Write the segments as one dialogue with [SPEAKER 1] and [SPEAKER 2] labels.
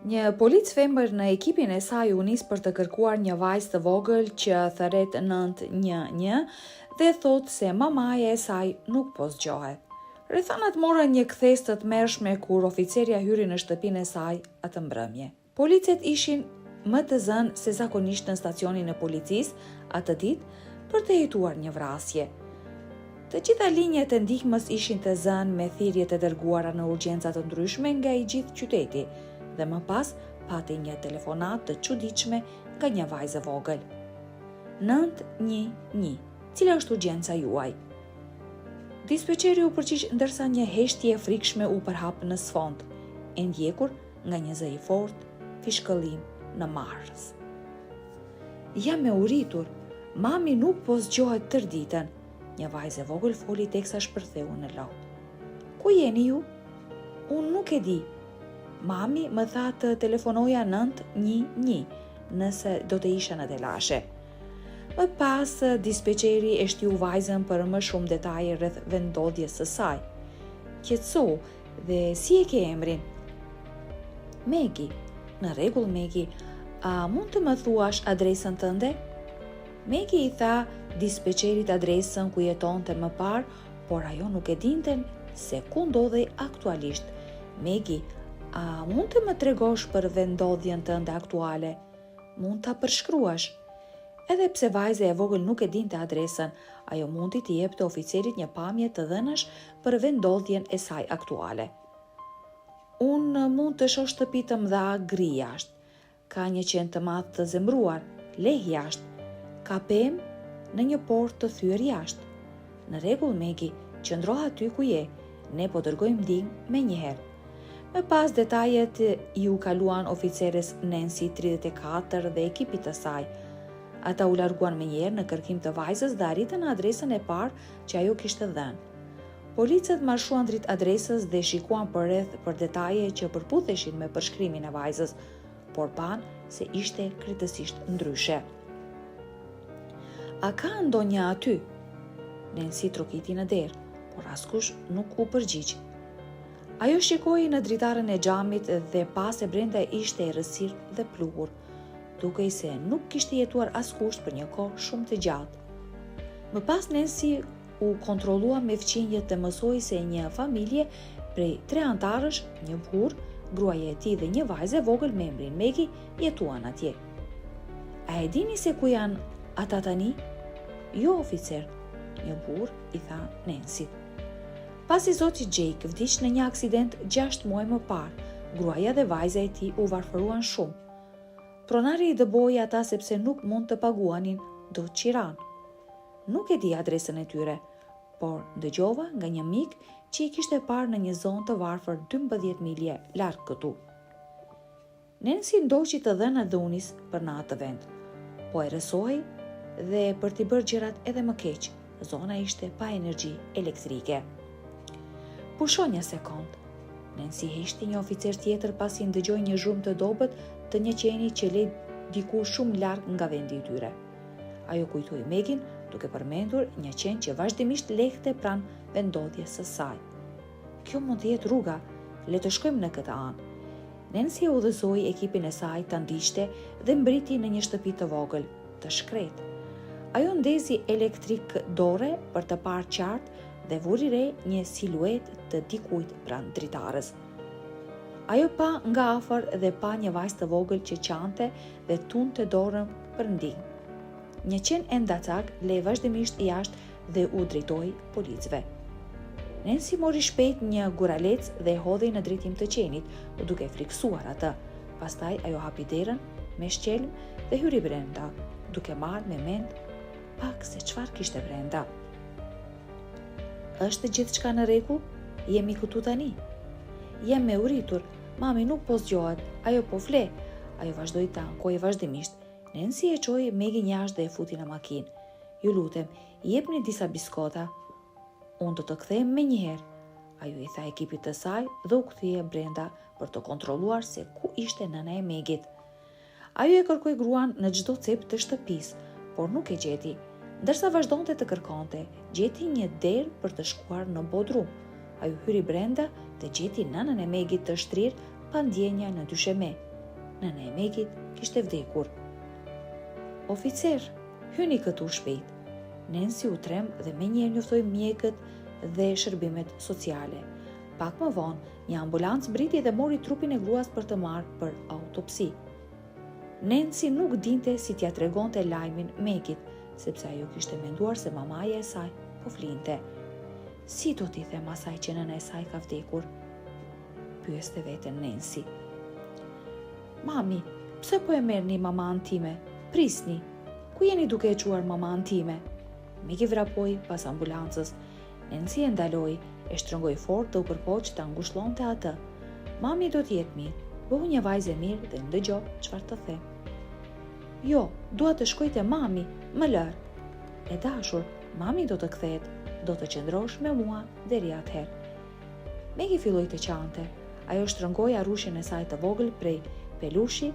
[SPEAKER 1] Një polic femër në ekipin e saj u nis për të kërkuar një vajzë të vogël që thërret 911 dhe thotë se mamaja e saj nuk po zgjohet. Rrethanat morën një kthesë të tmerrshme kur oficerja hyri në shtëpinë e saj atë mbrëmje. Policët ishin më të zënë se zakonisht në stacionin e policisë atë ditë për të hetuar një vrasje. Të gjitha linjat e ndihmës ishin të zënë me thirrjet e dërguara në urgjenca të ndryshme nga i gjithë qyteti dhe më pas pati një telefonatë të çuditshme nga një vajzë e vogël. 911. Cila është urgjenca juaj? Dispeçeri u përgjigj ndërsa një heshtje e frikshme u përhap në sfond, e ndjekur nga një zë i fortë fishkëllim në marrës. Jam e uritur, mami nuk po zgjohet tërë ditën, një vajzë e vogël foli teksa shpërtheu në lot. Ku jeni ju? Unë nuk e di. Mami më tha të telefonoja 911 nëse do të isha në telashe. Më pas, dispeçeri e shtyu vajzën për më shumë detaje rreth vendndodhjes së saj. Qetësohu Dhe si e ke emrin? Megi. Në rregull, Megi. A mund të më thuash adresën tënde? Megi i tha dispeçerit adresën ku jetonte më parë, por ajo nuk e dinte se ku ndodhej aktualisht. Megi, a mund të më tregosh për vendndodhjen tënde aktuale? Mund ta përshkruash? Edhe pse vajza e vogël nuk e dinte adresën, ajo mundi t'i jepte oficerit një pamje të dhënash për vendndodhjen e saj aktuale. Unë mund të shoh shtëpi të mëdha gri jashtë. Ka një qen të madh të zemëruar, leh jashtë. Ka pemë në një portë të thyer jashtë. Në rregull, Megi, qëndro aty ku je, ne po dërgojmë ndihmë menjëherë. Më pas detajet iu kaluan oficeres Nancy 34 dhe ekipit të saj. Ata u larguan menjëherë në kërkim të vajzës dhe arritën në adresën e parë që ajo kishte dhënë. Policët marshuan drejt adresës dhe shikuan përreth për detaje që përputheshin me përshkrimin e vajzës, por panë se ishte krejtësisht ndryshe. A ka ndonjë aty? Nancy trokiti në derë, por askush nuk u përgjigj. Ajo shikoi në dritaren e xhamit dhe pa se brenda ishte errësirë dhe pluhur. Dukej se nuk kishte jetuar askush për një kohë shumë të gjatë. Më pas Nancy u kontrollua me fqinjët dhe mësoi se një familje prej tre anëtarësh, një burrë, gruaja e tij dhe një vajzë e vogël me emrin Megi jetuan atje. A e dini se ku janë ata tani? Jo, oficer, një burrë i tha Nancy. Pasi zoti Jake vdiq në një aksident gjashtë muaj më parë, gruaja dhe vajza e tij u varfëruan shumë. Pronari i dëboi ata sepse nuk mund të paguanin dot qiranë. Nuk e di adresën e tyre, por dëgjova nga një mik që i kishte parë në një zonë të varfër 12 milje larg këtu. Nancy ndoqi të dhënat dhe u nis për në atë vend. Po errësohej dhe për t'i bërë gjërat edhe më keq, zona ishte pa energji elektrike. Pusho një sekondë. Nancy heshti një oficer tjetër pasi ndëgjoi një zhurmë të dobët të një qeni që leh diku shumë larg nga vendi i tyre. Ajo kujtoi Megin duke përmendur një qen që vazhdimisht lehte pranë vendndodhjes së saj. Kjo mund të jetë rruga, le të shkojmë në këtë anë. Nancy e udhëzoi ekipin e saj ta ndiqte dhe mbërriti në një shtëpi të vogël, të shkretë. Ajo ndezi elektrik dore për të parë qartë dhe vuri re një siluetë të dikujt pranë dritares. Ajo pa nga afër dhe pa një vajzë të vogël që qante dhe tundte dorën për ndihmë. Një qen endacak leh vazhdimisht jashtë dhe u drejtohej policëve. Nancy mori shpejt një guralec dhe e hodhi në drejtim të qenit, duke e frikësuar atë. Pastaj ajo hapi derën me shqelm dhe hyri brenda, duke marrë me mend pak se çfarë kishte brenda. Është gjithçka në rregull? Jemi këtu tani. Jam e uritur, mami nuk po zgjohet, ajo po fle. Ajo vazhdoi të ankohej vazhdimisht. Nancy e çoi Megin jashtë dhe e futi në makinë. Ju lutem, jepni disa biskota. Unë do të kthehem menjëherë, ajo i tha ekipit të saj dhe u kthye brenda për të kontrolluar se ku ishte nëna e Megit. Ajo e kërkoi gruan në çdo cep të shtëpisë, por nuk e gjeti. Ndërsa vazhdonte të kërkonte, gjeti një derë për të shkuar në bodrum. Ajo hyri brenda dhe gjeti nënën e Megit të shtrirë pa ndjenja në dysheme. Nëna e Megit kishte vdekur. Oficer, hyni këtu shpejt. Nancy u tremb dhe menjëherë njoftoi mjekët dhe shërbimet sociale. Pak më vonë, një ambulancë mbërriti dhe mori trupin e gruas për të marrë për autopsi. Nancy nuk dinte si t'ia tregonte lajmin Megit, sepse ajo kishte menduar se mamaja e saj po flinte. Si do t'i them asaj që nëna e saj ka vdekur? Pyeste veten Nancy. Mami, pse po e merrni mamanë time? Prisni. Ku jeni duke e çuar mamanë time? Megi vrapoi pas ambulancës. Nancy e ndaloi, e shtrëngoi fort dhe u përpoq ta ngushëllonte atë. Mami do të jetë mirë. Bëhu një vajzë e mirë dhe ndëgjo çfarë të them. Jo, dua të shkoj te mami, më lër. E dashur, mami do të kthehet, do të qëndrosh me mua deri atëherë. Megi filloi të qante. Ajo shtrëngoi arushin e saj të vogël prej pelushi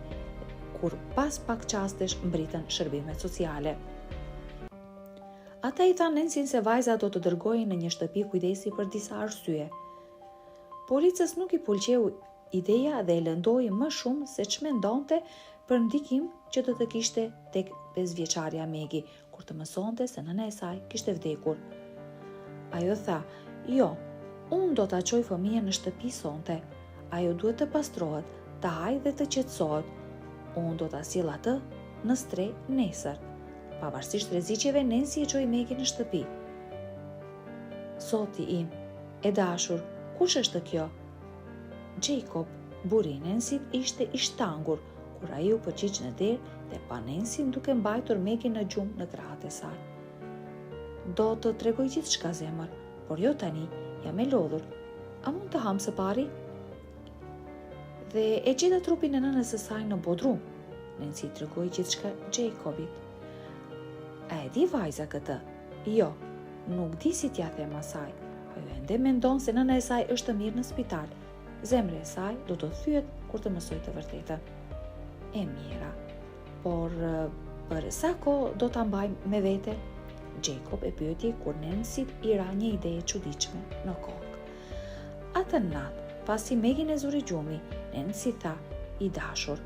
[SPEAKER 1] kur pas pak çastesh mbërritën shërbimet sociale. Ata i thanë Nancy se vajza do të dërgohej në një shtëpi kujdesi për disa arsye. Polices nuk i pëlqeu ideja dhe e lëndoi më shumë se ç'mendonte për ndikim që do të kishte tek pesëvjeçarja Megi, kur të mësonte se nëna e saj kishte vdekur. Ajo tha, jo, unë do ta çoj fëmijën në shtëpi sonte. Ajo duhet të pastrohet, të hajë dhe të qetësohet. Unë do ta sjell atë në strehë nesër. Pavarësisht rreziqeve, Nancy e çoi Megin në shtëpi. Zoti im, e dashur, kush është kjo? Jacob, burri i Nancy-t, ishte i shtangur kur ai u përgjigj në derë dhe pa Nancy-n duke mbajtur Megin në gjumë në krahët e saj. Do të tregoj gjithçka zemër, por jo tani, jam e lodhur. A mund të hamë së pari? Dhe e gjeta trupin e nënës së saj në bodrum. Nancy i tregoi gjithçka Jacobit. A e di vajza këtë? Jo, nuk di si t'ia them asaj. Ajo ende mendon se nëna e saj është mirë në spital. Zemra e saj do të thyhet kur të mësojë të vërtetën. E mjera. Por për sa kohë do ta mbajmë me vete? Jacob e pyeti kur Nancy-t i ra një ide e çuditshme në kokë. Atë natë, pasi Megin e zuri gjumi, Nancy tha, i dashur,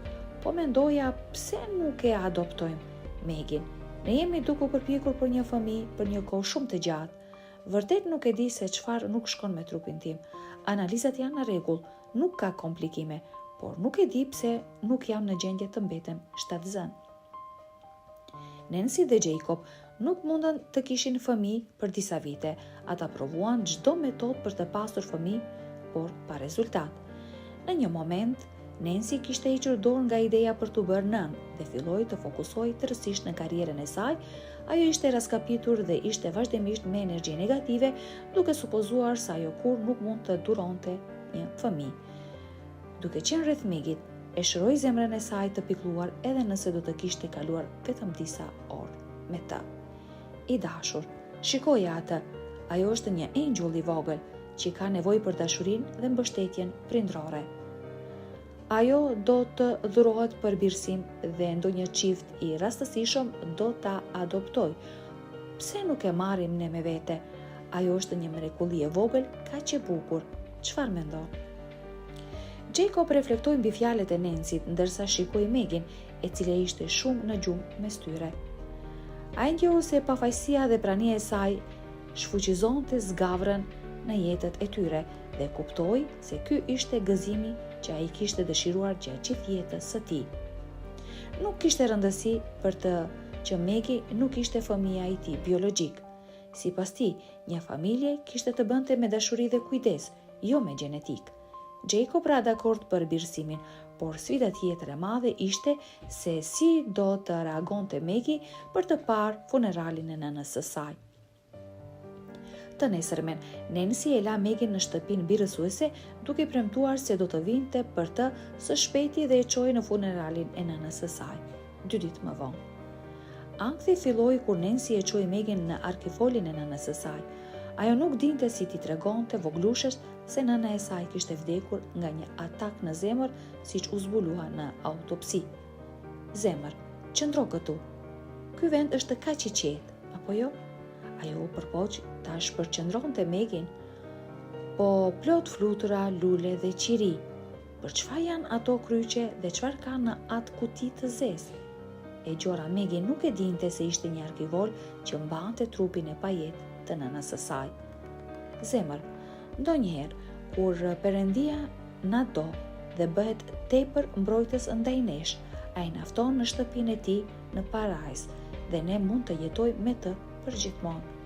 [SPEAKER 1] po mendoja pse nuk e adoptojmë Megin. Ne jemi duke u përpjekur për një fëmijë për një kohë shumë të gjatë. Vërtet nuk e di se çfarë nuk shkon me trupin tim. Analizat janë në rregull, nuk ka komplikime, por nuk e di pse nuk jam në gjendje të mbetem shtatzënë. Nancy dhe Jacob nuk mundën të kishin fëmijë për disa vite. Ata provuan çdo metodë për të pasur fëmijë, por pa rezultat. Në një moment, Nancy kishte hequr dorë nga ideja për t'u bërë nënë dhe filloi të fokusohej tërësisht në karrierën e saj. Ajo ishte rraskapitur dhe ishte vazhdimisht me energji negative, duke supozuar se ajo kurrë nuk mund të dhuronte një fëmijë. Duke qenë rreth Megit, e shëroi zemrën e saj të pikëlluar edhe nëse do të kishte kaluar vetëm disa orë me të. I dashur, shikoje atë, ajo është një engjëll i vogël që ka nevojë për dashurinë dhe mbështetjen prindërore. Ajo do të dhurohet për birësim dhe ndonjë çift i rastësishëm do ta adoptojë. Pse nuk e marrim ne me vete? Ajo është një mrekulli e vogël, kaq e bukur. Çfarë mendon? Jacob reflektoi mbi fjalët e Nancy-t ndërsa shikoi Megin, e cila ishte shumë në gjumë mes tyre. Ai ndjeu se pafajësia dhe prania e saj shfuqizonte zgavrën në jetët e tyre dhe kuptoi se ky ishte gëzimi që ai kishte dëshiruar gjatë gjithë jetës së tij. Nuk kishte rëndësi për të që Megi nuk ishte fëmija i tij biologjik. Sipas tij, një familje kishte të bënte me dashuri dhe kujdes, jo me gjenetikë. Jacob ra dakord për birësimin, por sfida tjetër e madhe ishte se si do të reagonte Megi për të parë funeralin e nënës së saj. Të nesërmen, Nancy e la Megin në shtëpinë birësuese duke premtuar se do të vinte për të së shpejti dhe e çoi në funeralin e nënës së saj, dy ditë më vonë. Ankthi filloi kur Nancy e çoi Megin në arkivolin e nënës së saj. Ajo nuk dinte si t'i tregonte vogëlushes se nëna e saj kishte vdekur nga një atak në zemër siç u zbulua në autopsi. Zemër, qëndro këtu. Ky vend është kaq i qetë, apo jo? Ajo u përpoq ta shpërqendronte Megin. Po plot flutura, lule dhe qiri. Për çfarë janë ato kryqe dhe çfarë ka në atë kuti të zezë? E gjora Megi nuk e dinte se ishte një arkivol që mbante trupin e pajetë të nënës së saj. Zemër, ndonjëherë, kur Perëndia na do dhe bëhet tepër mbrojtës ndaj nesh, ai na fton në shtëpinë e tij në parajsë dhe ne mund të jetojmë me të përgjithmonë.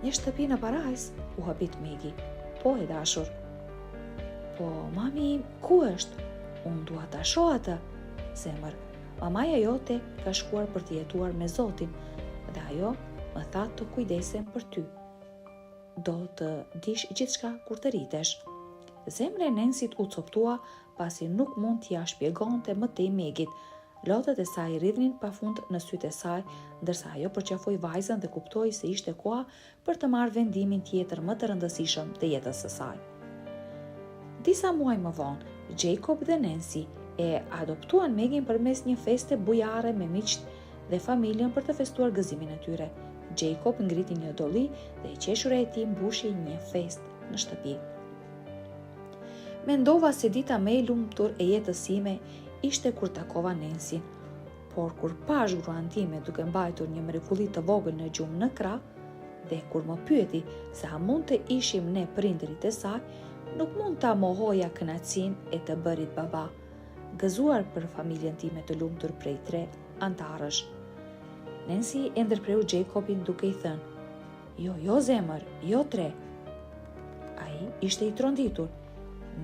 [SPEAKER 1] Një shtëpi në parajsë, u habit Megi. Po e dashur. Po, mami im, ku është? Unë dua ta shoh atë. Zemër, mamaja jote ka shkuar për të jetuar me Zotin dhe ajo më tha të kujdesem për ty. Do të dish gjithçka kur të rritesh. Zemra e Nensit u coptua pasi nuk mund t'ia shpjegonte më tej Megit. Lotët e saj rridhnin pafund në sytë e saj, ndërsa ajo përqafoi vajzën dhe kuptoi se ishte koha për të marrë vendimin tjetër më të rëndësishëm të jetës së saj. Disa muaj më vonë, Jacob dhe Nancy e adoptuan Megin përmes një feste bujare me miqtë dhe familjen për të festuar gëzimin e tyre. Jacob ngriti një dolli dhe e qeshura e tij mbushi një festë në shtëpi. Mendova se dita më e lumtur e jetës sime ishte kur takova Nancy, por kur pashë gruan time duke mbajtur një mrekulli të vogël në gjumë në krah, dhe kur më pyeti se a mund të ishim ne prindërit e saj, nuk mund ta mohoja kënaqësinë e të bërit baba, gëzuar për familjen time të lumtur prej tre anëtarësh. Nancy e ndërpreu Jacobin duke i thënë, Jo, jo zemër, jo tre. Ai ishte i tronditur.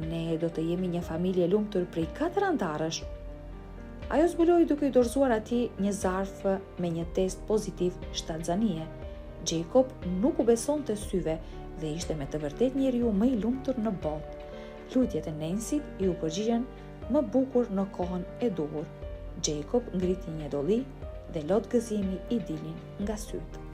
[SPEAKER 1] Ne do të jemi një familje e lumtur prej katër anëtarësh. Ajo zbuloi duke i dorëzuar atij një zarf me një test pozitiv shtatzanie. Jacob nuk u besonte syve dhe ishte me të vërtetë njeriu më i lumtur në botë. Lutjet e Nancy-t iu përgjigjën më bukur në kohën e duhur. Jacob ngriti një dolli dhe lot gëzimi i dilnin nga sytë.